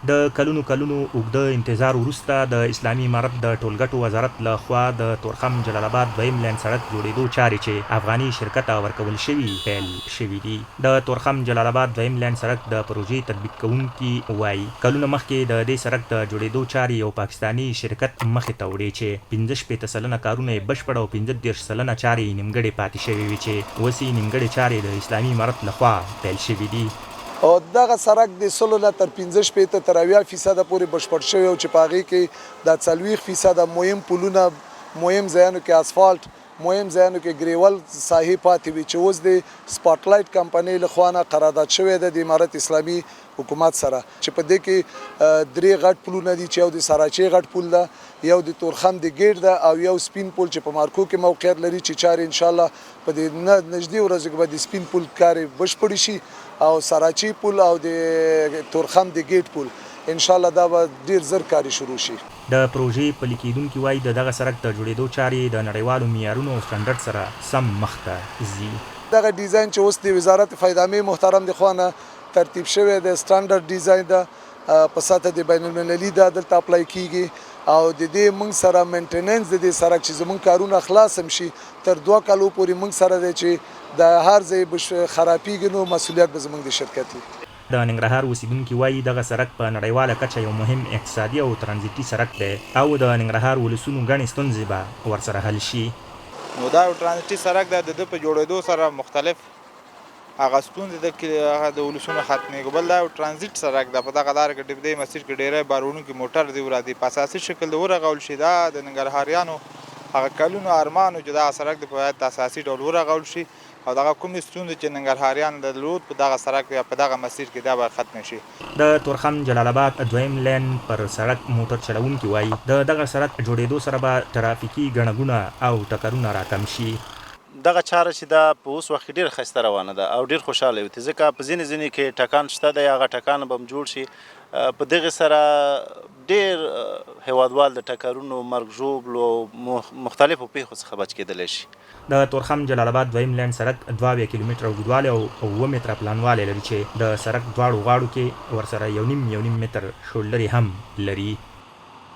د کلونو کلونو اوږده انتظار وروسته د اسلامي امارت د ټولګټو وزارت له خوا د تورخم جلال اباد دویم لین سړک جوړېدو چارې چې افغاني شرکت ته ورکول شوي، پیل شوې دي. د تورخم جلال اباد دویم لین سړک د پروژې تطبیق کوونکي وايي، کلونه مخکې د دې سړک د جوړېدو چارې یو پاکستاني شرکت مخ ته وړې چې 65% کارونه یې بشپړ او 35% چارې یې نیمګړې پاتې شوې وې چې اوس یې نیمګړې چارې د اسلامي امارت له خوا پیل شوې دي. او دغه سرک د سلو نه تر 65 تر 70 فیصده پورې بشپړ شوی او چې په هغې کې دا 40 فیصده مهم پلونه، مهم ځایونو کې اسفالټ، مهم ځایونو کې ګریول ساحې پاتې وي چې اوس د سپاټلایټ کمپنۍ له خوا نه قرارداد شوی دی د امارت اسلامي حکومت سره چې په دې کې درې غټ پلونه دي چې یو د سراچې غټ پول ده، یو د تورخم د ګیټ ده او یو سپین پل چې په مارکو کې موقعیت لري چې چارې انشاالله په دې نه نږدې ورځو کې به د سپین پل کارې بشپړې شي او سراچې پل او د تورخم د ګیټ پل انشاالله دا به ډیر زر کارې شروع شي. د پروژې پلي کېدونکي وايي، د دغه سرک د جوړېدو چارې یې د نړیوالو معیارونو او سټنډرډ سره سم مخ ته ځي. دغه ډیزاین چې اوس د وزارت فیدامې محترم د خوا نه ترتیب شوی دی، سټنډرډ ډیزاین ده، په سطح د بین المللي دا دلته اپلای کیږي او د دې موږ سره مینټیننس د دې سرک چې زموږ کارونه خلاص هم شي تر 2 کالو پورې موږ سره دی چې د هر ځای خرابیږي نو مسولیت به زموږ د شرکت وي. د ننګرهار اوسېدونکي وايي، دغه سرک په نړیواله کچه یو مهم اقتصادي او ترانزیټي سرک دی او د ننګرهار ولسونو ګڼې ستونزې به ورسره حل شي. نو دا یو ترانزیټي سرک دی، د ده په جوړېدو سره مختلف هغه ستونزې د هغه د ولسونو ختمېږي. بل دا یو ترانزیټ سرک ده، په دغه لار کې په دې مسیر کې ډېری بار وړونکي موټر ځي او راځي، په اساسي شکل دې ورغول شي. دا د ننګرهاریانو هغه کلونو ارمان و چې دغه سرک دې په باید اساسي ډول ورغول شي او دغه کومې ستونزې چې ننګرهاریان درلود په دغه سرک یا په دغه مسیر کې دا باید ختمې شي. د تورخم جلال اباد دویم لین پر سړک موټر چلوونکي وايي، د دغه سړک جوړېدو سره به ترافیکي ګڼه ګوڼه او ټکرونه راکم شي. دغه چاره چې ده په اوس وخت کې ډېره ښایسته روانه ده او ډېر خوشحاله یو ځکه په ځینې ځینې کې ټکان شته دی، هغه ټکان به هم جوړ شي. په دغې سره ډېر هېوادوال د ټکرونو، مرګ ژوبلو او مختلفو پېښو څخه بچ کېدلی شي. د تورخم جلال اباد دویم لین سړک 72 کیلومتره اوږدوالی او 7 متره پلنوالی لري چې د سړک دواړو غاړو کې ورسره یو نیم یو نیم متر شولډرې هم لري.